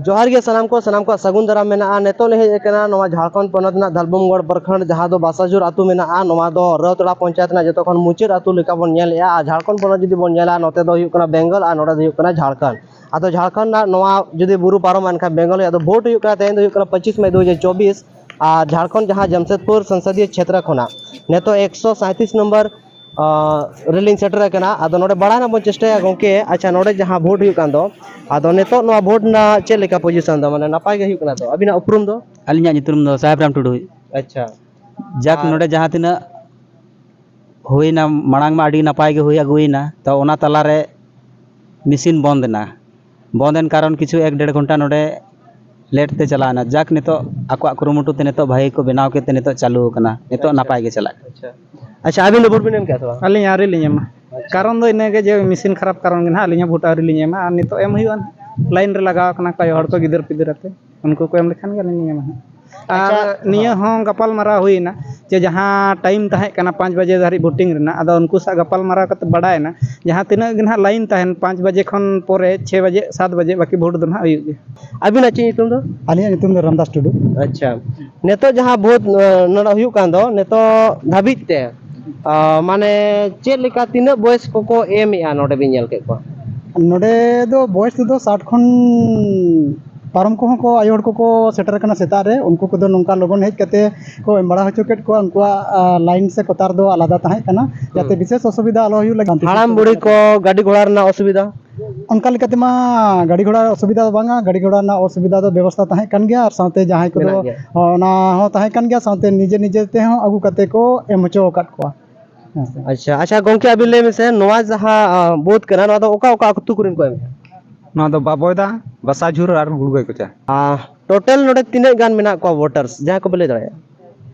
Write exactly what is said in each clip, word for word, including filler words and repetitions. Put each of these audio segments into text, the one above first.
ᱡᱚᱦᱟᱨ ᱜᱮ ᱥᱟᱱᱟᱢ ᱠᱚ, ᱥᱟᱱᱟᱢ ᱠᱚᱣᱟᱜ ᱥᱟᱹᱜᱩᱱ ᱫᱟᱨᱟᱢ ᱢᱮᱱᱟᱜᱼᱟ᱾ ᱱᱤᱛᱚᱜ ᱞᱮ ᱦᱮᱡ ᱟᱠᱟᱱᱟ ᱱᱚᱣᱟ ᱡᱷᱟᱲᱠᱷᱚᱸᱰ ᱯᱚᱱᱚᱛ ᱨᱮᱱᱟᱜ ᱫᱷᱟᱞᱵᱷᱩᱢᱜᱚᱲ ᱯᱨᱚᱠᱷᱚᱸᱰ, ᱡᱟᱦᱟᱸ ᱫᱚ ᱵᱟᱥᱟᱡᱩᱨ ᱟᱹᱛᱩ ᱢᱮᱱᱟᱜᱼᱟ᱾ ᱱᱚᱣᱟ ᱫᱚ ᱨᱟᱹᱛᱲᱟ ᱯᱚᱧᱪᱟᱭᱮᱛ ᱨᱮᱱᱟᱜ ᱡᱚᱛᱚ ᱠᱷᱚᱱ ᱢᱩᱪᱟᱹᱫ ᱟᱹᱛᱩ ᱞᱮᱠᱟ ᱵᱚᱱ ᱧᱮᱞᱮᱜᱼᱟ᱾ ᱟᱨ ᱡᱷᱟᱲᱠᱷᱚᱸᱰ ᱯᱚᱱᱚᱛ ᱡᱩᱫᱤ ᱵᱚᱱ ᱧᱮᱞᱟ, ᱱᱚᱛᱮ ᱫᱚ ᱦᱩᱭᱩᱜ ᱠᱟᱱᱟ ᱵᱮᱝᱜᱚᱞ ᱟᱨ ᱱᱚᱰᱮ ᱫᱚ ᱦᱩᱭᱩᱜ ᱠᱟᱱᱟ ᱡᱷᱟᱲᱠᱷᱚᱸᱰ᱾ ᱟᱫᱚ ᱡᱷᱟᱲᱠᱷᱚᱸᱰ ᱨᱮᱱᱟᱜ ᱱᱚᱣᱟ ᱡᱩᱫᱤ ᱵᱩᱨᱩ ᱯᱟᱨᱚᱢ ᱮᱱᱠᱷᱟᱱ ᱵᱮᱝᱜᱚᱞ ᱦᱩᱭᱩᱜᱼᱟ᱾ ᱟᱫᱚ ᱵᱷᱳᱴ ᱦᱩᱭᱩᱜ ᱠᱟᱱᱟ ᱛᱮᱦᱮᱧ ᱫᱚ ᱦᱩᱭᱩᱜ ᱠᱟᱱᱟ ᱯᱚᱸᱪᱤᱥ ᱢᱮ ᱫᱩ ᱦᱟᱡᱟᱨ ᱪᱚᱵᱵᱤᱥ᱾ ᱟᱨ ᱡᱷᱟᱲᱠᱷᱚᱸᱰ ᱡᱟᱦᱟᱸ ᱡᱟᱢᱥᱮᱫᱽᱯᱩᱨ ᱥᱚᱝᱥᱚᱫᱤᱭᱚ ᱪᱷᱮᱛᱨᱚ ᱠᱷᱚᱱᱟᱜ ᱱᱤᱛᱚᱜ ᱮᱠᱥᱚ ᱥᱟᱸᱭᱛᱨᱤᱥ ᱱᱚᱢᱵᱚᱨ ᱟᱸ, ᱨᱮᱞᱤᱧ ᱥᱮᱴᱮᱨ ᱟᱠᱟᱱᱟ᱾ ᱟᱫᱚ ᱱᱚᱰᱮ ᱵᱟᱲᱟᱭ ᱨᱮᱱᱟᱜ ᱵᱚᱱ ᱪᱮᱥᱴᱟᱭᱟ ᱜᱚᱢᱠᱮ, ᱟᱪᱪᱷᱟ, ᱱᱚᱰᱮ ᱡᱟᱦᱟᱸ ᱵᱷᱳᱴ ᱦᱩᱭᱩᱜ ᱠᱟᱱ ᱫᱚ, ᱟᱫᱚ ᱱᱤᱛᱚᱜ ᱱᱚᱣᱟ ᱵᱷᱳᱴ ᱨᱮᱱᱟᱜ ᱪᱮᱫ ᱞᱮᱠᱟ ᱯᱚᱡᱤᱥᱚᱱ ᱫᱚ, ᱢᱟᱱᱮ ᱱᱟᱯᱟᱭ ᱜᱮ ᱦᱩᱭᱩᱜ ᱠᱟᱱᱟ ᱛᱚ? ᱟᱹᱵᱤᱱᱟᱜ ᱩᱯᱨᱩᱢ ᱫᱚ? ᱟᱹᱞᱤᱧᱟᱜ ᱧᱩᱛᱩᱢ ᱫᱚ ᱥᱟᱦᱮᱵ ᱨᱟᱢ ᱴᱩᱰᱩ᱾ ᱟᱪᱪᱷᱟ᱾ ᱡᱟᱠ, ᱟᱨ ᱱᱚᱰᱮ ᱡᱟᱦᱟᱸ ᱛᱤᱱᱟᱹᱜ ᱦᱩᱭᱱᱟ, ᱢᱟᱲᱟᱝ ᱢᱟ ᱟᱹᱰᱤ ᱱᱟᱯᱟᱭ ᱜᱮ ᱦᱩᱭ ᱟᱹᱜᱩᱭᱮᱱᱟ, ᱛᱚ ᱚᱱᱟ ᱛᱟᱞᱟᱨᱮ ᱢᱮᱥᱤᱱ ᱵᱚᱱᱫ ᱮᱱᱟ᱾ ᱵᱚᱱᱫ ᱮᱱ ᱠᱟᱨᱚᱱ ᱠᱤᱪᱷᱩ ᱮᱠ ᱰᱮᱲ ᱜᱷᱚᱱᱴᱟ ᱱᱚᱰᱮ ᱞᱮᱴ ᱛᱮ ᱪᱟᱞᱟᱣ ᱮᱱᱟ᱾ ᱡᱟᱠ, ᱱᱤᱛᱚᱜ ᱟᱠᱚᱣᱟᱜ ᱠᱩᱨᱩᱢᱩᱴᱩ ᱛᱮ ᱱᱤᱛᱚᱜ ᱵᱷᱟᱹᱜᱤ ᱠᱚ ᱵᱮᱱᱟᱣ ᱠᱮᱫ ᱛᱮ ᱱᱤᱛᱚᱜ ᱪᱟᱹᱞᱩ ᱟᱠᱟᱱᱟ, ᱱᱤᱛᱚᱜ ᱟᱪᱪᱷᱟ᱾ ᱱᱟᱯᱟᱭ ᱜᱮ ᱪᱟᱞᱟᱜ ᱠᱟᱱᱟ᱾ ᱟᱪᱪᱷᱟ᱾ ᱟᱪᱪᱷᱟ, ᱟᱹᱵᱤᱱ ᱫᱚ ᱵᱷᱳᱴ ᱵᱤᱱ ᱮᱢ ᱠᱮᱫᱟ ᱥᱮ ᱵᱟᱝ? ᱟᱹᱞᱤᱧ ᱟᱹᱣᱨᱤ ᱞᱤᱧ ᱮᱢᱟ᱾ ᱟᱪᱪᱷᱟ᱾ ᱠᱟᱨᱚᱱ ᱫᱚ ᱤᱱᱟᱹᱜᱮ ᱡᱮ ᱢᱮᱥᱤᱱ ᱠᱷᱟᱨᱟᱯ ᱠᱟᱨᱚᱱ ᱜᱮ ᱱᱟᱦᱟᱜ ᱟᱹᱞᱤᱧ ᱦᱚᱸ ᱵᱷᱳᱴ ᱟᱹᱣᱨᱤ ᱞᱤᱧ ᱮᱢᱟ, ᱟᱨ ᱱᱤᱛᱚᱜ ᱮᱢ ᱦᱩᱭᱩᱜᱼᱟ ᱱᱟᱦᱟᱜ᱾ ᱞᱟᱭᱤᱱ ᱨᱮ ᱞᱟᱜᱟᱣ ᱟᱠᱟᱱᱟ ᱠᱚ ᱟᱭᱳ ᱦᱚᱲ ᱠᱚ ᱜᱤᱫᱟᱹᱨ ᱯᱤᱫᱟᱹᱨ ᱟᱛᱮ, ᱩᱱᱠᱩ ᱠᱚ ᱮᱢ ᱞᱮᱠᱷᱟᱱ ᱜᱮ ᱟᱹᱞᱤᱧ ᱞᱤᱧ ᱮᱢᱟ ᱱᱟᱦᱟᱜ᱾ ᱟᱨ ᱟᱪᱪᱷᱟ, ᱱᱤᱭᱟᱹ ᱦᱚᱸ᱾ ᱦᱚᱸ ᱜᱟᱯᱟᱞ ᱢᱟᱨᱟᱣ ᱦᱩᱭᱮᱱᱟ ᱡᱮ ᱡᱟᱦᱟᱸ ᱴᱟᱭᱤᱢ ᱛᱟᱦᱮᱸ ᱠᱟᱱᱟ ᱯᱟᱸᱪ ᱵᱟᱡᱮ ᱫᱷᱟᱹᱨᱤᱡ ᱵᱷᱳᱴᱤᱝ ᱨᱮᱱᱟᱜ, ᱟᱫᱚ ᱩᱱᱠᱩ ᱥᱟᱶ ᱜᱟᱯᱟᱞ ᱢᱟᱨᱟᱣ ᱠᱟᱛᱮ ᱵᱟᱰᱟᱭᱮᱱᱟ ᱡᱟᱦᱟᱸ ᱛᱤᱱᱟᱹᱜ ᱜᱮ ᱱᱟᱦᱟᱜ ᱞᱟᱭᱤᱱ ᱛᱟᱦᱮᱱ ᱯᱟᱸᱪ ᱵᱟᱡᱮ ᱠᱷᱚᱱ ᱯᱚᱨᱮ ᱪᱷᱚᱭ ᱵᱟᱡᱮ ᱥᱟᱛ ᱵᱟᱡᱮ ᱵᱟᱹᱠᱤ ᱵᱷᱳᱴ ᱫᱚ ᱱᱟᱦᱟᱜ ᱦᱩᱭᱩᱜ ᱜᱮᱭᱟ᱾ ᱟᱹᱵᱤᱱᱟᱜ ᱪᱮᱫ ᱧᱩᱛᱩᱢ ᱫᱚ? ᱟᱹᱞᱤᱧᱟᱜ ᱧᱩᱛᱩᱢ ᱫᱚ ᱨᱟᱢᱫᱟᱥ ᱴᱩᱰᱩ᱾ ᱟᱪᱪᱷᱟ, ᱱᱤᱛᱚᱜ ᱡᱟᱦᱟᱸ ᱵᱷᱳᱴ, ᱟᱸ, ᱱᱚᱰᱮ ᱦᱩᱭᱩᱜ ᱠᱟᱱ ᱫᱚ, ᱱᱤᱛᱚᱜ ᱫᱷᱟᱹᱵᱤᱡ ᱛᱮ, ᱟᱸ, ᱢᱟᱱᱮ ᱪᱮᱫ ᱞᱮᱠᱟ ᱛᱤᱱᱟᱹᱜ ᱵᱚᱭᱮᱥ ᱠᱚᱠᱚ ᱮᱢᱮᱜᱼᱟ ᱱᱚᱰᱮ ᱵᱤᱱ ᱧᱮᱞ ᱠᱮᱫ ᱠᱚᱣᱟ? ᱱᱚᱰᱮ ᱫᱚ ᱵᱚᱭᱮᱥ ᱛᱮᱫᱚ ᱥᱟᱴ ᱠᱷᱚᱱ ᱯᱟᱨᱚᱢ ᱠᱚᱦᱚᱸ ᱠᱚ, ᱟᱭᱳ ᱦᱚᱲ ᱠᱚᱠᱚ ᱥᱮᱴᱮᱨ ᱟᱠᱟᱱᱟ ᱥᱮᱛᱟᱜ ᱨᱮ᱾ ᱩᱱᱠᱩ ᱠᱚᱫᱚ ᱱᱚᱝᱠᱟ ᱞᱚᱜᱚᱱ ᱦᱮᱡ ᱠᱟᱛᱮ ᱠᱚ ᱮᱢ ᱵᱟᱲᱟ ᱦᱚᱪᱚ ᱠᱮᱫ ᱠᱚᱣᱟ᱾ ᱩᱱᱠᱩᱣᱟᱜ, ᱟ, ᱞᱟᱭᱤᱱ ᱥᱮ ᱠᱚᱛᱟᱨ ᱫᱚ ᱟᱞᱟᱫᱟ ᱛᱟᱦᱮᱸ ᱠᱟᱱᱟ, ᱡᱟᱛᱮ ᱦᱩᱸ᱾ ᱵᱤᱥᱮᱥ ᱚᱥᱩᱵᱤᱫᱷᱟ ᱟᱞᱚ ᱦᱩᱭᱩᱜ ᱞᱟᱹᱜᱤᱫ᱾ ᱦᱟᱲᱟᱢ ᱵᱩᱲᱦᱤ ᱠᱚ ᱜᱟᱹᱰᱤ ᱜᱷᱚᱲᱟ ᱨᱮᱱᱟᱜ ᱚᱥᱩᱵᱤᱫᱷᱟ? ᱚᱱᱠᱟ ᱞᱮᱠᱟᱛᱮ ᱢᱟ ᱜᱟᱹᱰᱤ ᱜᱷᱚᱲᱟ ᱚᱥᱩᱵᱤᱫᱷᱟ ᱫᱚ ᱵᱟᱝᱟ, ᱜᱟᱹᱰᱤ ᱜᱷᱚᱲᱟ ᱨᱮᱱᱟᱜ ᱚᱥᱩᱵᱤᱫᱷᱟ ᱫᱚ ᱵᱮᱵᱚᱥᱛᱷᱟ ᱛᱟᱦᱮᱸ ᱠᱟᱱ ᱜᱮᱭᱟ, ᱟᱨ ᱥᱟᱶᱛᱮ ᱡᱟᱦᱟᱸᱭ ᱠᱚᱫᱚ, ᱢᱮᱱᱟᱜ ᱜᱮᱭᱟ᱾ ᱚᱱᱟ ᱦᱚᱸ ᱛᱟᱦᱮᱸ ᱠᱟᱱ ᱜᱮᱭᱟ, ᱥᱟᱶᱛᱮ ᱱᱤᱡᱮ ᱱᱤᱡᱮ ᱛᱮᱦᱚᱸ ᱟᱹᱜᱩ ᱠᱟᱛᱮ ᱠᱚ ᱮᱢ ᱦᱚᱪᱚ ᱟᱠᱟᱫ ᱠᱚᱣᱟ᱾ ᱦᱮᱸ ᱥᱮ᱾ ᱟᱪᱪᱷᱟ, ᱟᱪᱪᱷᱟ, ᱜᱚᱢᱠᱮ, ᱟᱹᱵᱤᱱ ᱞᱟᱹᱭ ᱢᱮᱥᱮ, ᱱᱚᱣᱟ ᱡᱟᱦᱟᱸ, ᱟ, ᱵᱩᱛᱷ ᱠᱟᱱᱟ, ᱱᱚᱣᱟ ᱫᱚ ᱚᱠᱟ ᱚᱠᱟ ᱟᱹᱛᱩ ᱠᱚᱨᱮᱱ ᱠᱚ ᱮᱢᱮᱜᱼᱟ? ᱱᱚᱣᱟ ᱫᱚ ᱵᱟᱵᱚᱭᱫᱟ, ᱵᱟᱥᱟᱡᱷᱩᱨ ᱟᱨ ᱜᱩᱲᱜᱟᱹᱭ ᱠᱚᱪᱟ᱾ ᱟᱨ ᱴᱳᱴᱟᱞ ᱱᱚᱰᱮ ᱛᱤᱱᱟᱹᱜ ᱜᱟᱱ ᱢᱮᱱᱟᱜ ᱠᱚᱣᱟ ᱵᱷᱳᱴᱟᱨᱥ, ᱡᱟᱦᱟᱸᱭ ᱠᱚᱯᱮ ᱞᱟᱹᱭ ᱫᱟᱲᱮᱭᱟᱜᱼᱟ?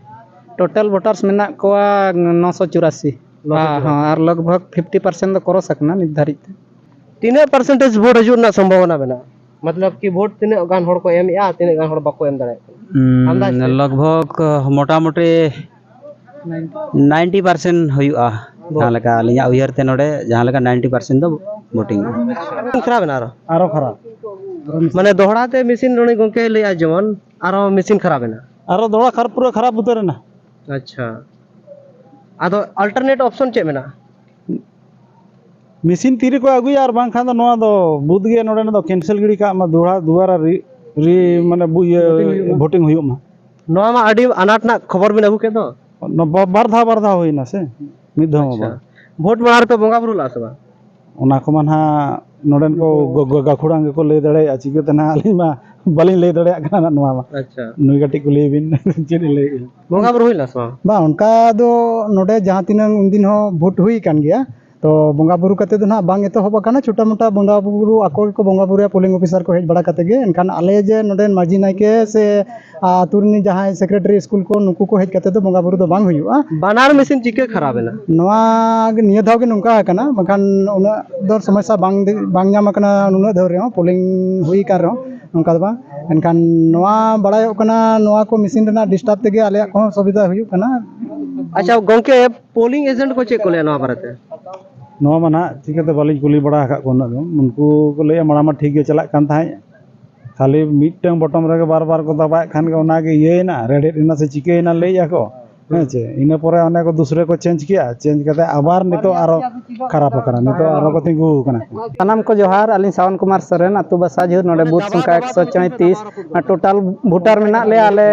ᱴᱳᱴᱟᱞ ᱵᱷᱳᱴᱟᱨᱥ ᱢᱮᱱᱟᱜ ᱠᱚᱣᱟ ᱱᱚᱥᱚ ᱪᱩᱨᱟᱥᱤ᱾ ᱱᱚᱥᱚ ᱪᱩᱨᱟᱥᱤ᱾ ᱦᱮᱸ, ᱦᱮᱸ, ᱟᱨ ᱞᱚᱜᱽ ᱵᱷᱚᱜᱽ ᱯᱷᱤᱯᱴᱤ ᱯᱟᱨᱥᱮᱱᱴ ᱫᱚ ᱠᱨᱚᱥ ᱟᱠᱟᱱᱟ ᱱᱤᱛ ᱫᱷᱟᱹᱨᱤᱡ ᱛᱮ᱾ ᱛᱤᱱᱟᱹᱜ ᱯᱟᱨᱥᱮᱱᱴᱮᱡᱽ ᱵᱷᱳᱴ ᱦᱤᱡᱩᱜ ᱨᱮᱱᱟᱜ ᱥᱚᱢᱵᱷᱟᱵᱚᱱᱟ ᱢᱮᱱᱟᱜᱼᱟ? ᱢᱚᱛᱞᱚᱵ ᱠᱤ ᱵᱷᱳᱴ ᱛᱤᱱᱟᱹᱜ ᱜᱟᱱ ᱦᱚᱲ ᱠᱚ ᱮᱢᱮᱜᱼᱟ, ᱛᱤᱱᱟᱹᱜ ᱜᱟᱱ ᱦᱚᱲ ᱵᱟᱠᱚ ᱮᱢ ᱫᱟᱲᱮᱭᱟᱜ ᱠᱟᱱᱟ? ᱦᱩᱸ, ᱟᱱᱫᱟᱡᱽ ᱛᱮ? ᱞᱚᱜᱽ ᱵᱷᱚᱜᱽ ᱢᱚᱴᱟᱢᱩᱴᱤ ᱱᱟᱭᱤᱱᱴᱤ ᱯᱟᱨᱥᱮᱱᱴ ᱦᱩᱭᱩᱜᱼᱟ, ᱵᱷᱳᱴ᱾ ᱡᱟᱦᱟᱸ ᱞᱮᱠᱟ ᱟᱹᱞᱤᱧᱟᱜ ᱩᱭᱦᱟᱹᱨ ᱛᱮ ᱱᱚᱰᱮ ᱡᱟᱦᱟᱸ ᱞᱮᱠᱟ ᱱᱟᱭᱤᱱᱴᱤ ᱯᱟᱨᱥᱮᱱᱴ ᱫᱚ ᱵᱷᱳᱴᱤᱝ᱾ ᱠᱷᱟᱨᱟᱯ ᱮᱱᱟ ᱟᱨᱚ? ᱟᱨᱚ ᱠᱷᱟᱨᱟᱯ᱾ ᱢᱟᱱᱮ ᱫᱚᱦᱲᱟ ᱛᱮ ᱢᱮᱥᱤᱱ ᱩᱱᱤ ᱜᱚᱝᱠᱮ ᱞᱟᱹᱭᱟ ᱡᱮᱢᱚᱱ ᱟᱨᱚ ᱢᱮᱥᱤᱱ ᱠᱷᱟᱨᱟᱯ ᱮᱱᱟ᱾ ᱟᱨᱚ ᱫᱚᱦᱲᱟ ᱠᱷᱟᱨᱟᱯ, ᱯᱩᱨᱟᱹ ᱠᱷᱟᱨᱟᱯ ᱩᱛᱟᱹᱨ ᱮᱱᱟ᱾ ᱟᱪᱪᱷᱟ, ᱟᱫᱚ alternate option ᱪᱮᱫ ᱢᱮᱱᱟᱜᱼᱟ? ᱢᱮᱥᱤᱱ ᱛᱤᱨᱮᱠᱚ ᱟᱹᱜᱩᱭᱟ, ᱟᱨ ᱵᱟᱝᱠᱷᱟᱱ ᱫᱚ ᱱᱚᱣᱟ ᱫᱚ ᱵᱩᱛ ᱜᱮ ᱱᱚᱰᱮᱱᱟᱜ ᱫᱚ ᱠᱮᱱᱥᱮᱞ ᱜᱤᱰᱤ ᱠᱟᱜ ᱢᱟ, ᱫᱩᱣᱟᱨᱟ ᱨᱤ ᱨᱤ ᱢᱟᱱᱮ ᱵᱩ- ᱤᱭᱟᱹ ᱵᱷᱳᱴᱤᱝ ᱦᱩᱭᱩᱜ ᱢᱟ᱾ ᱵᱷᱳᱴᱤᱝ ᱦᱩᱭᱩᱜ ᱢᱟ᱾ ᱱᱚᱣᱟ ᱢᱟ ᱟᱹᱰᱤ ᱟᱱᱟᱴ ᱨᱮᱱᱟᱜ ᱠᱷᱚᱵᱚᱨ ᱵᱤᱱ ᱟᱹᱜᱩ ᱠᱮᱫ ᱫᱚ᱾ ᱱᱚᱣᱟ ᱵᱟ- ᱵᱟᱨ ᱫᱷᱟᱣ, ᱵᱟᱨ ᱫᱷᱟᱣ ᱦᱩᱭᱱᱟ ᱥᱮ, ᱢᱤᱫ ᱫᱷᱟᱣ ᱦᱚᱸ ᱟᱪᱪᱷᱟ, ᱵᱟᱝ᱾ ᱵᱷᱳᱴ ᱢᱟᱲᱟᱝ ᱨᱮᱯᱮ ᱵᱚᱸᱜᱟ ᱵᱩᱨᱩ ᱞᱟᱜᱼᱟ ᱥᱮ ᱵᱟᱝ? ᱚᱱᱟ ᱠᱚᱢᱟ ᱱᱟᱦᱟᱜ ᱱᱚᱰᱮᱱ ᱠᱚ ᱜᱚ- ᱜᱚ- ᱜᱟᱹᱠᱷᱩᱲᱟᱱ ᱜᱮᱠᱚ ᱞᱟᱹᱭ ᱫᱟᱲᱮᱭᱟᱜᱼᱟ, ᱪᱤᱠᱟᱹᱛᱮ ᱱᱟᱦᱟᱜ ᱟᱹᱞᱤᱧ ᱢᱟ ᱵᱟᱹᱞᱤᱧ ᱞᱟᱹᱭ ᱫᱟᱲᱮᱭᱟᱜ ᱠᱟᱱᱟ ᱱᱟᱦᱟᱜ ᱱᱚᱣᱟ ᱢᱟ᱾ ᱟᱪᱪᱷᱟ, ᱱᱩᱭ ᱠᱟᱹᱴᱤᱡ ᱠᱩᱞᱤᱭᱮ ᱵᱤᱱ ᱪᱮᱫ ᱮ ᱞᱟᱹᱭᱮᱫᱼᱟ᱾ ᱵᱚᱸᱜᱟ ᱵᱩᱨᱩ ᱦᱩᱭ ᱞᱮᱱᱟ ᱥᱮ ᱵᱟᱝ? ᱵᱟᱝ, ᱚᱱᱠᱟ ᱫᱚ ᱱᱚᱰᱮ ᱡᱟᱦᱟᱸ ᱛᱤᱱᱟᱹᱝ ᱩᱱᱫᱤᱱ ᱦᱚᱸ ᱵᱷᱳᱴ ᱦᱩᱭ ᱟᱠᱟᱱ ᱜᱮᱭᱟ, ᱛᱚ ᱵᱚᱸᱜᱟ ᱵᱩᱨᱩ ᱠᱟᱛᱮ ᱫᱚ ᱱᱟᱦᱟᱜ ᱵᱟᱝ ᱮᱛᱚᱦᱚᱵ ᱟᱠᱟᱱᱟ᱾ ᱪᱷᱳᱴᱟ ᱢᱳᱴᱟ ᱵᱚᱸᱜᱟ ᱵᱩᱨᱩ ᱟᱠᱚ ᱜᱮᱠᱚ ᱵᱚᱸᱜᱟ ᱵᱩᱨᱩᱭᱟ, ᱯᱳᱞᱤᱝ ᱚᱯᱷᱤᱥᱟᱨ ᱠᱚ ᱦᱮᱡ ᱵᱟᱲᱟ ᱠᱟᱛᱮ ᱜᱮ᱾ ᱮᱱᱠᱷᱟᱱ ᱟᱞᱮ ᱡᱮ ᱱᱚᱰᱮ ᱢᱟᱹᱡᱷᱤ ᱱᱟᱭᱠᱮ ᱥᱮ ᱟᱹᱛᱩ ᱨᱤᱱᱤᱡ ᱡᱟᱦᱟᱸᱭ ᱥᱮᱠᱨᱮᱴᱟᱨᱤ ᱥᱠᱩᱞ ᱠᱚ, ᱱᱩᱠᱩ ᱠᱚ ᱦᱮᱡ ᱠᱟᱛᱮ ᱫᱚ ᱵᱚᱸᱜᱟ ᱵᱩᱨᱩ ᱫᱚ ᱵᱟᱝ ᱦᱩᱭᱩᱜᱼᱟ᱾ ᱵᱟᱱᱟᱨ ᱢᱮᱥᱤᱱ ᱪᱤᱠᱟᱹ ᱠᱷᱟᱨᱟᱯ ᱮᱱᱟ? ᱱᱚᱣᱟ ᱜᱮ ᱱᱤᱭᱟᱹ ᱫᱷᱟᱣ ᱜᱮ ᱱᱚᱝᱠᱟ ᱟᱠᱟᱱᱟ, ᱵᱟᱝᱠᱷᱟᱱ ᱩᱱᱟᱹᱜ ᱫᱚ ᱥᱚᱢᱚᱥᱥᱟ ᱵᱟᱝ ᱫᱤ- ᱵᱟᱝ ᱧᱟᱢ ᱟᱠᱟᱱᱟ ᱱᱩᱱᱟᱹᱜ ᱫᱷᱟᱣ ᱨᱮᱦᱚᱸ, ᱯᱳᱞᱤᱝ ᱦᱩᱭ ᱟᱠᱟᱱ ᱨᱮᱦᱚᱸ ᱱᱚᱝᱠᱟ ᱫᱚ ᱵᱟᱝ᱾ ᱮᱱᱠᱷᱟᱱ ᱱᱚᱣᱟ ᱵᱟᱲᱟᱭᱚᱜ ᱠᱟᱱᱟ, ᱱᱚᱣᱟ ᱠᱚ ᱢᱮᱥᱤᱱ ᱨᱮᱱᱟᱜ ᱰᱤᱥᱴᱟᱨᱵ ᱛᱮᱜᱮ ᱟᱞᱮᱭᱟᱜ ᱠᱚᱦᱚᱸ ᱚᱥᱩᱵᱤᱫᱷᱟ ᱦᱩᱭᱩᱜ ᱠᱟᱱᱟ᱾ ᱟᱪᱪᱷᱟ ᱜᱚᱝᱠᱮ, ᱯᱳᱞᱤᱝ ᱮᱡᱮᱱᱴ ᱠᱚ ᱪᱮᱫ ᱠᱚ ᱞᱟᱹᱭᱟ ᱱᱚᱣᱟ ᱵᱟᱨᱮᱛᱮ? ᱱᱚᱣᱟ ᱢᱟ ᱱᱟᱦᱟᱜ ᱪᱤᱠᱟᱹᱛᱮ ᱵᱟᱹᱞᱤᱧ ᱠᱩᱞᱤ ᱵᱟᱲᱟ ᱟᱠᱟᱫ ᱠᱚᱣᱟ ᱩᱱᱟᱹᱜ ᱫᱚ᱾ ᱩᱱᱠᱩ ᱠᱚ ᱞᱟᱹᱭᱟ ᱢᱟᱲᱟᱝ ᱢᱟ ᱴᱷᱤᱠ ᱜᱮ ᱪᱟᱞᱟᱜ ᱠᱟᱱ ᱛᱟᱦᱮᱸᱫ, ᱠᱷᱟᱹᱞᱤ ᱢᱤᱫᱴᱟᱝ ᱵᱚᱴᱚᱢ ᱨᱮᱜᱮ ᱵᱟᱨ ᱵᱟᱨ ᱠᱚ ᱫᱟᱵᱟᱭᱮᱫ ᱠᱷᱟᱱ ᱜᱮ ᱚᱱᱟᱜᱮ ᱤᱭᱟᱹᱭᱮᱱᱟ, ᱨᱮᱰᱮᱫ ᱮᱱᱟ ᱥᱮ ᱪᱤᱠᱟᱹᱭᱮᱱᱟ ᱞᱟᱹᱭᱮᱫᱼᱟ ᱠᱚ, ᱦᱮᱸ ᱪᱮ? ᱤᱱᱟᱹ ᱯᱚᱨᱮ ᱚᱱᱮ ᱠᱚ ᱫᱩᱥᱨᱟᱹ ᱠᱚ ᱪᱮᱧᱡᱽ ᱠᱮᱜᱼᱟ, ᱪᱮᱧᱡᱽ ᱠᱟᱛᱮ ᱟᱵᱟᱨ ᱱᱤᱛᱚᱜ ᱟᱨᱚ ᱠᱷᱟᱨᱟᱯ ᱟᱠᱟᱱᱟ, ᱱᱤᱛᱚᱜ ᱟᱨᱚ ᱠᱚ ᱛᱤᱸᱜᱩ ᱟᱠᱟᱱᱟ᱾ ᱥᱟᱱᱟᱢ ᱠᱚ ᱡᱚᱦᱟᱨ, ᱟᱹᱞᱤᱧ ᱥᱟᱣᱚᱱ ᱠᱩᱢᱟᱨ ᱥᱚᱨᱮᱱ, ᱟᱹᱛᱩ ᱵᱟᱥᱟ ᱡᱷᱩᱨ, ᱱᱚᱰᱮ ᱵᱩᱛᱷ ᱥᱚᱝᱠᱷᱟ ᱮᱠᱥᱚ ᱪᱚᱭᱛᱤᱥ, ᱟᱨ ᱴᱳᱴᱟᱞ ᱵᱷᱳᱴᱟᱨ ᱢᱮᱱᱟᱜ ᱞᱮᱭᱟ ᱟᱞᱮ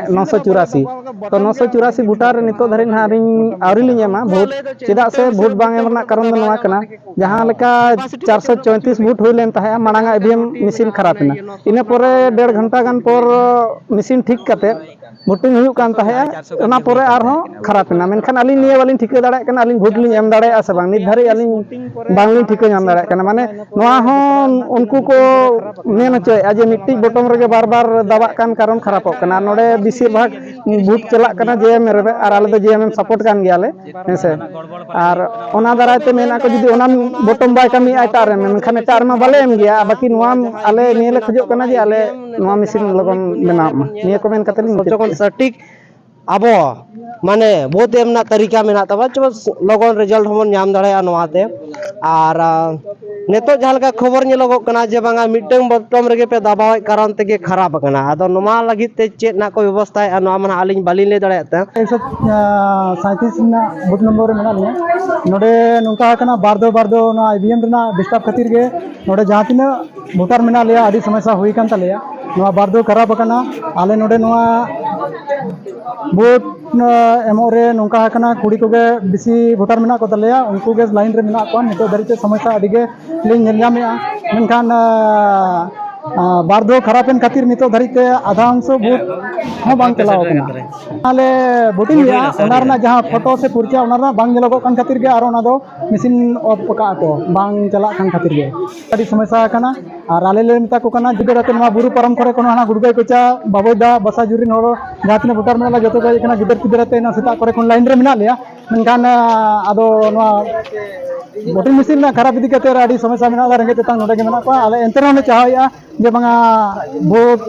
ᱱᱚᱥᱚ ᱪᱩᱨᱟᱥᱤ᱾ ᱛᱚ ᱱᱚᱥᱚ ᱪᱩᱨᱟᱥᱤ ᱵᱷᱳᱴᱟᱨ ᱨᱮ ᱱᱤᱛᱚᱜ ᱫᱷᱟᱹᱨᱤᱡ ᱱᱟᱦᱟᱜ ᱟᱹᱞᱤᱧ ᱟᱹᱣᱨᱤ ᱞᱤᱧ ᱮᱢᱟ ᱵᱷᱳᱴ᱾ ᱪᱮᱫᱟᱜ ᱥᱮ ᱵᱷᱳᱴ ᱵᱟᱝ ᱮᱢ ᱨᱮᱱᱟᱜ ᱠᱟᱨᱚᱱ ᱫᱚ ᱱᱚᱣᱟ ᱠᱟᱱᱟ, ᱡᱟᱦᱟᱸ ᱞᱮᱠᱟ ᱪᱟᱨᱥᱚ ᱪᱚᱭᱛᱤᱥ ᱵᱷᱳᱴ ᱦᱩᱭ ᱞᱮᱱ ᱛᱟᱦᱮᱸᱫᱼᱟ, ᱢᱟᱲᱟᱝ ᱟᱜ ᱤ ᱵᱷᱤ ᱮᱢ ᱢᱮᱥᱤᱱ ᱠᱷᱟᱨᱟᱯ ᱮᱱᱟ᱾ ᱤᱱᱟᱹ ᱯᱚᱨᱮ ᱰᱮᱲ ᱜᱷᱚᱱᱴᱟ ᱜᱟᱱ ᱯᱚᱨ ᱢᱮᱥᱤᱱ ᱴᱷᱤᱠ ᱠᱟᱛᱮ ᱵᱷᱳᱴᱤᱝ ᱦᱩᱭᱩᱜ ᱠᱟᱱ ᱛᱟᱦᱮᱸᱫᱼᱟ, ᱚᱱᱟ ᱯᱚᱨᱮ ᱟᱨᱦᱚᱸ ᱠᱷᱟᱨᱟᱯ ᱮᱱᱟ᱾ ᱢᱮᱱᱠᱷᱟᱱ ᱟᱹᱞᱤᱧ ᱱᱤᱭᱟᱹ ᱵᱟᱹᱞᱤᱧ ᱴᱷᱤᱠᱟᱹ ᱫᱟᱲᱮᱭᱟᱜ ᱠᱟᱱᱟ, ᱟᱹᱞᱤᱧ ᱵᱷᱳᱴ ᱞᱤᱧ ᱮᱢ ᱫᱟᱲᱮᱭᱟᱜᱼᱟ ᱥᱮ ᱵᱟᱝ, ᱱᱤᱛ ᱫᱷᱟᱹᱨᱤᱡ ᱟᱹᱞᱤᱧ ᱵᱟᱝᱞᱤᱧ ᱴᱷᱤᱠᱟᱹ ᱧᱟᱢ ᱫᱟᱲᱮᱭᱟᱜ ᱠᱟᱱᱟ᱾ ᱢᱟᱱᱮ ᱱᱚᱣᱟ ᱦᱚᱸ ᱩᱱᱠᱩ ᱠᱚ ᱢᱮᱱ ᱦᱚᱪᱚᱭᱮᱫᱼᱟ ᱡᱮ ᱢᱤᱫᱴᱤᱡ ᱵᱚᱴᱚᱢ ᱨᱮᱜᱮ ᱵᱟᱨ ᱵᱟᱨ ᱫᱟᱵᱟᱜ ᱠᱟᱱ ᱠᱟᱨᱚᱱ ᱠᱷᱟᱨᱟᱯᱚᱜ ᱠᱟᱱᱟ᱾ ᱱᱚᱰᱮ ᱵᱮᱥᱤᱨ ᱵᱷᱟᱜᱽ ᱵᱷᱳᱴ ᱪᱟᱞᱟᱜ ᱠᱟᱱᱟ ᱡᱮ ᱮᱢ ᱨᱮ, ᱟᱨ ᱟᱞᱮ ᱫᱚ ᱡᱮ ᱮᱢ ᱮᱢ ᱥᱟᱯᱳᱨᱴ ᱠᱟᱱ ᱜᱮᱭᱟᱞᱮ, ᱦᱮᱸ ᱥᱮ᱾ ᱟᱨ ᱚᱱᱟ ᱫᱟᱨᱟᱭ ᱛᱮ ᱢᱮᱱᱟᱜ ᱠᱚ, ᱡᱩᱫᱤ ᱚᱱᱟ ᱵᱚᱴᱚᱢ ᱵᱟᱭ ᱠᱟᱹᱢᱤᱭᱟ ᱮᱴᱟᱜ ᱨᱮ, ᱢᱮᱱᱠᱷᱟᱱ ᱮᱴᱟᱜ ᱨᱮᱢᱟ ᱵᱟᱞᱮ ᱮᱢ ᱜᱮᱭᱟ᱾ ᱵᱟᱹᱠᱤ ᱱᱚᱣᱟ ᱟᱞᱮ ᱱᱤᱭᱟᱹ ᱞᱮ ᱠᱷᱚᱡᱚᱜ ᱠᱟᱱᱟ ᱡᱮ ᱟᱞᱮ ᱱᱚᱣᱟ ᱢᱮᱥᱤᱱ ᱞᱚᱜᱚᱱ ᱵᱮᱱᱟᱣ ᱢᱟ, ᱱᱤᱭᱟᱹ ᱠᱚ ᱢᱮᱱ ᱠᱟᱛᱮ ᱞᱤᱧ ᱢᱩᱪᱟᱹᱫ ᱡᱚᱠᱷᱚᱱ ᱠᱮᱫᱟ᱾ ᱥᱚᱴᱷᱤᱠ ᱟᱵᱚ ᱢᱟᱱᱮ ᱵᱷᱳᱴ ᱮᱢ ᱨᱮᱱᱟᱜ ᱛᱟᱹᱨᱤᱠᱟ ᱢᱮᱱᱟᱜ ᱛᱟᱵᱚᱱᱟ, ᱪᱮᱫ ᱞᱚᱜᱚᱱ ᱨᱮᱡᱟᱞᱴ ᱦᱚᱸᱵᱚᱱ ᱧᱟᱢ ᱫᱟᱲᱮᱭᱟᱜᱼᱟ ᱱᱚᱣᱟᱛᱮ᱾ ᱟᱨ ᱟᱨ ᱱᱤᱛᱚᱜ ᱡᱟᱦᱟᱸ ᱞᱮᱠᱟ ᱠᱷᱚᱵᱚᱨ ᱧᱮᱞᱚᱜᱚᱜ ᱠᱟᱱᱟ ᱡᱮ ᱵᱟᱝᱟ ᱢᱤᱫᱴᱟᱝ ᱵᱚᱴᱚᱢ ᱨᱮᱜᱮ ᱯᱮ ᱫᱟᱵᱟᱣᱮᱫ ᱠᱟᱨᱚᱱ ᱛᱮᱜᱮ ᱠᱷᱟᱨᱟᱯ ᱟᱠᱟᱱᱟ᱾ ᱟᱫᱚ ᱱᱚᱣᱟ ᱞᱟᱹᱜᱤᱫ ᱛᱮ ᱪᱮᱫ ᱱᱟᱜ ᱠᱚ ᱵᱮᱵᱚᱥᱛᱷᱟᱭᱮᱫᱼᱟ ᱱᱚᱣᱟ ᱢᱟ ᱱᱟᱦᱟᱜ ᱟᱹᱞᱤᱧ ᱵᱟᱹᱞᱤᱧ ᱞᱟᱹᱭ ᱫᱟᱲᱮᱭᱟᱜ ᱛᱮ᱾ ᱮᱠᱥᱚ ᱥᱟᱸᱭᱛᱨᱤᱥ ᱨᱮᱱᱟᱜ ᱵᱩᱛᱷ ᱱᱚᱢᱵᱚᱨ ᱨᱮ ᱢᱮᱱᱟᱜ ᱞᱤᱧᱟ᱾ ᱱᱚᱰᱮ ᱱᱚᱝᱠᱟ ᱟᱠᱟᱱᱟ, ᱵᱟᱨ ᱫᱷᱟᱣ ᱵᱟᱨ ᱫᱷᱟᱣ ᱱᱚᱣᱟ ᱤ ᱵᱷᱤ ᱮᱢ ᱨᱮᱱᱟᱜ ᱰᱤᱥᱴᱟᱨᱵ ᱠᱷᱟᱹᱛᱤᱨ ᱜᱮ ᱱᱚᱰᱮ ᱡᱟᱦᱟᱸ ᱛᱤᱱᱟᱹᱜ ᱵᱷᱳᱴᱟᱨ ᱢᱮᱱᱟᱜ ᱞᱮᱭᱟ, ᱟᱹᱰᱤ ᱥᱚᱢᱚᱥᱥᱟ ᱦᱩᱭ ᱟᱠᱟᱱ ᱛᱟᱞᱮᱭᱟ᱾ ᱱᱚᱣᱟ ᱵᱟᱨ ᱫᱷᱟᱣ ᱠᱷᱟᱨᱟᱯ ᱟᱠᱟᱱᱟ᱾ ᱟᱞᱮ ᱱᱚᱰᱮ ᱱᱚᱣᱟ ᱵᱷᱳᱴ ᱮᱢᱚᱜ ᱨᱮ ᱱᱚᱝᱠᱟ ᱟᱠᱟᱱᱟ, ᱠᱩᱲᱤ ᱠᱚᱜᱮ ᱵᱮᱥᱤ ᱵᱷᱳᱴᱟᱨ ᱢᱮᱱᱟᱜ ᱠᱚ ᱛᱟᱞᱮᱭᱟ, ᱩᱱᱠᱩ ᱜᱮ ᱞᱟᱭᱤᱱ ᱨᱮ ᱢᱮᱱᱟᱜ ᱠᱚᱣᱟ᱾ ᱱᱤᱛᱚᱜ ᱫᱷᱟᱹᱨᱤᱡ ᱛᱮ ᱥᱚᱢᱚᱥᱥᱟ ᱟᱹᱰᱤ ᱜᱮ ᱞᱤᱧ ᱧᱮᱞ ᱧᱟᱢᱮᱫᱼᱟ᱾ ᱢᱮᱱᱠᱷᱟᱱ ᱵᱟᱨ ᱫᱷᱟᱣ ᱠᱷᱟᱨᱟᱯ ᱮᱱ ᱠᱷᱟᱹᱛᱤᱨ ᱱᱤᱛᱚᱜ ᱫᱷᱟᱹᱨᱤᱡ ᱛᱮ ᱟᱫᱷᱟ ᱚᱝᱥᱚ ᱵᱷᱳᱴ ᱦᱚᱸ ᱵᱟᱝ ᱪᱟᱞᱟᱣ ᱟᱠᱟᱱᱟ᱾ ᱟᱞᱮ ᱵᱷᱳᱴᱤᱝ ᱞᱮᱜᱼᱟ, ᱚᱱᱟ ᱨᱮᱱᱟᱜ ᱡᱟᱦᱟᱸ ᱯᱷᱳᱴᱳ ᱥᱮ ᱯᱚᱨᱪᱟ, ᱚᱱᱟ ᱨᱮᱱᱟᱜ ᱵᱟᱝ ᱧᱮᱞᱚᱜᱚᱜ ᱠᱟᱱ ᱠᱷᱟᱹᱛᱤᱨ ᱜᱮ ᱟᱨᱚ ᱚᱱᱟ ᱫᱚ ᱢᱮᱥᱤᱱ ᱚᱯᱷ ᱟᱠᱟᱫᱼᱟ ᱠᱚ, ᱵᱟᱝ ᱪᱟᱞᱟᱜ ᱠᱟᱱ ᱠᱷᱟᱹᱛᱤᱨ ᱜᱮ ᱟᱹᱰᱤ ᱥᱚᱢᱚᱥᱥᱟ ᱟᱠᱟᱱᱟ᱾ ᱟᱨ ᱟᱞᱮ ᱞᱮ ᱢᱮᱛᱟ ᱠᱚ ᱠᱟᱱᱟ, ᱡᱩᱫᱤ ᱠᱟᱛᱮ ᱱᱚᱣᱟ ᱵᱩᱨᱩ ᱯᱟᱨᱚᱢ ᱠᱚᱨᱮ ᱠᱷᱚᱱ ᱦᱟᱱᱟ ᱜᱩᱲᱜᱟᱹᱭ ᱠᱚᱪᱟ, ᱵᱟᱵᱳᱭᱫᱟ, ᱵᱟᱥᱟ ᱡᱩᱨᱤᱱ ᱦᱚᱲ ᱡᱟᱦᱟᱸ ᱛᱤᱱᱟᱹᱜ ᱵᱷᱳᱴᱟᱨ ᱢᱮᱱᱟᱜ ᱞᱮᱭᱟ, ᱡᱚᱛᱚ ᱠᱚ ᱦᱮᱡ ᱟᱠᱟᱱᱟ, ᱜᱤᱫᱟᱹᱨ ᱯᱤᱫᱟᱹᱨ ᱟᱛᱮ ᱮᱱᱟᱝ ᱥᱮᱛᱟᱜ ᱠᱚᱨᱮ ᱠᱷᱚᱱ ᱞᱟᱭᱤᱱ ᱨᱮ ᱢᱮᱱᱟᱜ ᱞᱮᱭᱟ᱾ ᱢᱮᱱᱠᱷᱟᱱ ᱟᱫᱚ ᱱᱚᱣᱟ ᱵᱷᱳᱴᱤᱝ ᱢᱮᱥᱤᱱ ᱨᱮᱱᱟᱜ ᱠᱷᱟᱨᱟᱯ ᱤᱫᱤ ᱠᱟᱛᱮ ᱟᱹᱰᱤ ᱥᱚᱢᱚᱥᱥᱟ ᱢᱮᱱᱟᱜᱼᱟ, ᱨᱮᱸᱜᱮᱡ ᱛᱮᱛᱟᱝ ᱱᱚᱰᱮ ᱜᱮ ᱢᱮᱱᱟᱜ ᱠᱚᱣᱟ᱾ ᱟᱞᱮ ᱮᱱᱛᱮ ᱨᱮᱦᱚᱸ ᱞᱮ ᱪᱟᱦᱟᱣᱮᱫᱼᱟ ᱡᱮ ᱵᱟᱝᱟ ᱵᱷᱳᱴ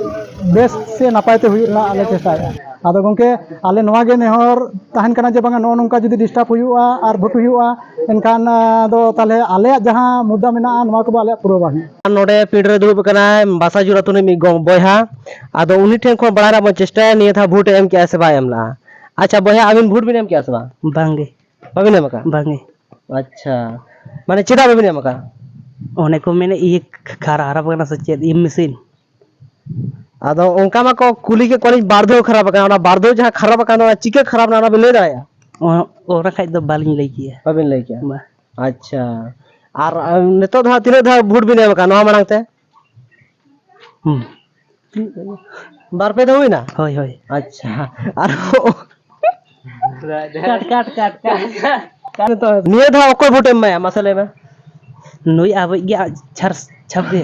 ᱵᱮᱥ ᱥᱮ ᱱᱟᱯᱟᱭ ᱛᱮ ᱦᱩᱭᱩᱜ ᱨᱮᱱᱟᱜ ᱞᱮ ᱪᱮᱥᱴᱟᱭᱮᱫᱼᱟ᱾ ᱟᱫᱚ ᱜᱚᱢᱠᱮ, ᱟᱞᱮ ᱱᱚᱣᱟ ᱜᱮ ᱱᱮᱦᱚᱨ ᱛᱟᱦᱮᱱ ᱠᱟᱱᱟ ᱡᱮ ᱵᱟᱝᱟ ᱱᱚᱜᱼᱚ ᱱᱚᱝᱠᱟ ᱡᱩᱫᱤ ᱰᱤᱥᱴᱟᱨᱵ ᱦᱩᱭᱩᱜᱼᱟ ᱟᱨ ᱵᱷᱳᱴ ᱦᱩᱭᱩᱜᱼᱟ, ᱮᱱᱠᱷᱟᱱ ᱟᱫᱚ ᱛᱟᱦᱚᱞᱮ ᱟᱞᱮᱭᱟᱜ ᱡᱟᱦᱟᱸ ᱢᱩᱫᱽᱫᱟ ᱢᱮᱱᱟᱜᱼᱟ ᱱᱚᱣᱟ ᱠᱚᱫᱚ ᱟᱞᱮᱭᱟᱜ ᱯᱩᱨᱟᱹᱣ ᱵᱟᱝ ᱦᱩᱭᱩᱜᱼᱟ᱾ ᱟᱨ ᱱᱚᱰᱮ ᱯᱤᱲ ᱨᱮ ᱫᱩᱲᱩᱵ ᱟᱠᱟᱱᱟᱭ ᱵᱟᱥᱟᱡᱩᱨ ᱟᱹᱛᱩ ᱨᱤᱱᱤᱡ ᱢᱤᱫ ᱜᱚ-, ᱵᱚᱭᱦᱟ᱾ ᱟᱫᱚ ᱩᱱᱤ ᱴᱷᱮᱱ ᱠᱷᱚᱱ ᱵᱟᱲᱟᱭ ᱨᱮᱱᱟᱜ ᱵᱚᱱ ᱪᱮᱥᱴᱟᱭᱟ ᱱᱤᱭᱟᱹ ᱫᱷᱟᱣ ᱵᱷᱳᱴ ᱮ ᱮᱢ ᱠᱮᱜᱼᱟ ᱥᱮ ᱵᱟᱭ ᱮᱢ ᱞᱮᱜᱼᱟ᱾ ᱟᱪᱪᱷᱟ ᱵᱚᱭᱦᱟ, ᱟᱹᱵᱤᱱ ᱵᱷᱳᱴ ᱵᱤᱱ ᱮᱢ ᱠᱮᱜᱼᱟ ᱥᱮ ᱵᱟᱝ? ᱵᱟᱝᱜᱮ᱾ ᱵᱟᱹᱵᱤᱱ ᱮᱢ ᱟᱠᱟᱫ? ᱵᱟᱝᱜᱮ᱾ ᱟᱪᱪᱷᱟ, ᱢᱟᱱᱮ ᱪᱮᱫᱟᱜ ᱵᱟᱹᱵᱤᱱ ᱮᱢ ᱟᱠᱟᱫ? ᱚᱱᱮ ᱠᱚ ᱢᱮᱱᱮᱫ ᱤᱭᱟᱹ ᱠᱷᱟᱨᱟ ᱦᱟᱨᱟᱯ ᱟᱠᱟᱱᱟ ᱥᱮ ᱪᱮᱫ ᱤᱭᱟᱹ ᱢᱮᱥᱤᱱ? ᱟᱫᱚ ᱚᱱᱠᱟ ᱢᱟᱠᱚ ᱠᱩᱞᱤ ᱠᱮᱫ ᱠᱚᱣᱟᱞᱤᱧ, ᱵᱟᱨ ᱫᱷᱟᱣ ᱠᱷᱟᱨᱟᱯ ᱟᱠᱟᱱᱟ, ᱚᱱᱟ ᱵᱟᱨ ᱫᱷᱟᱣ ᱡᱟᱦᱟᱸ ᱠᱷᱟᱨᱟᱯ ᱟᱠᱟᱱᱟ ᱚᱱᱟ ᱪᱤᱠᱟᱹ ᱠᱷᱟᱨᱟᱯ ᱮᱱᱟ ᱚᱱᱟ ᱵᱤᱱ ᱞᱟᱹᱭ ᱫᱟᱲᱮᱭᱟᱜᱼᱟ? ᱚ-, ᱚᱱᱟ ᱠᱷᱟᱡ ᱫᱚ ᱵᱟᱹᱞᱤᱧ ᱞᱟᱹᱭ ᱠᱮᱭᱟ᱾ ᱵᱟᱹᱵᱤᱱ ᱞᱟᱹᱭ ᱠᱮᱭᱟ? ᱵᱟ᱾ ᱟᱪᱪᱷᱟ, ᱟᱨ ᱟᱨ ᱱᱤᱛᱚᱜ ᱫᱚ ᱦᱟᱸᱜ ᱛᱤᱱᱟᱹᱜ ᱫᱷᱟᱣ ᱵᱷᱳᱴ ᱵᱤᱱ ᱮᱢ ᱟᱠᱟᱫ ᱱᱚᱣᱟ ᱢᱟᱲᱟᱝ ᱛᱮ? ᱦᱩᱸ᱾ ᱵᱟᱨ ᱯᱮ ᱫᱷᱟᱣ ᱦᱩᱭᱱᱟ? ᱦᱳᱭ, ᱦᱳᱭ᱾ ᱟᱪᱪᱷᱟ, ᱟᱨ ᱠᱟᱴ, ᱠᱟᱴ, ᱠᱟᱴ, ᱠᱟᱴ᱾ ᱱᱤᱭᱟᱹ ᱫᱷᱟᱣ ᱚᱠᱚᱭ ᱵᱷᱳᱴ ᱮᱢ ᱮᱢᱟᱭᱟ ᱢᱟᱥᱮ ᱞᱟᱹᱭ ᱢᱮ? ᱱᱩᱭ ᱟᱵᱚᱭᱤᱡ ᱜᱮ ᱟᱡ ᱪᱷᱟᱨ ᱪᱷᱟᱯ ᱜᱮ᱾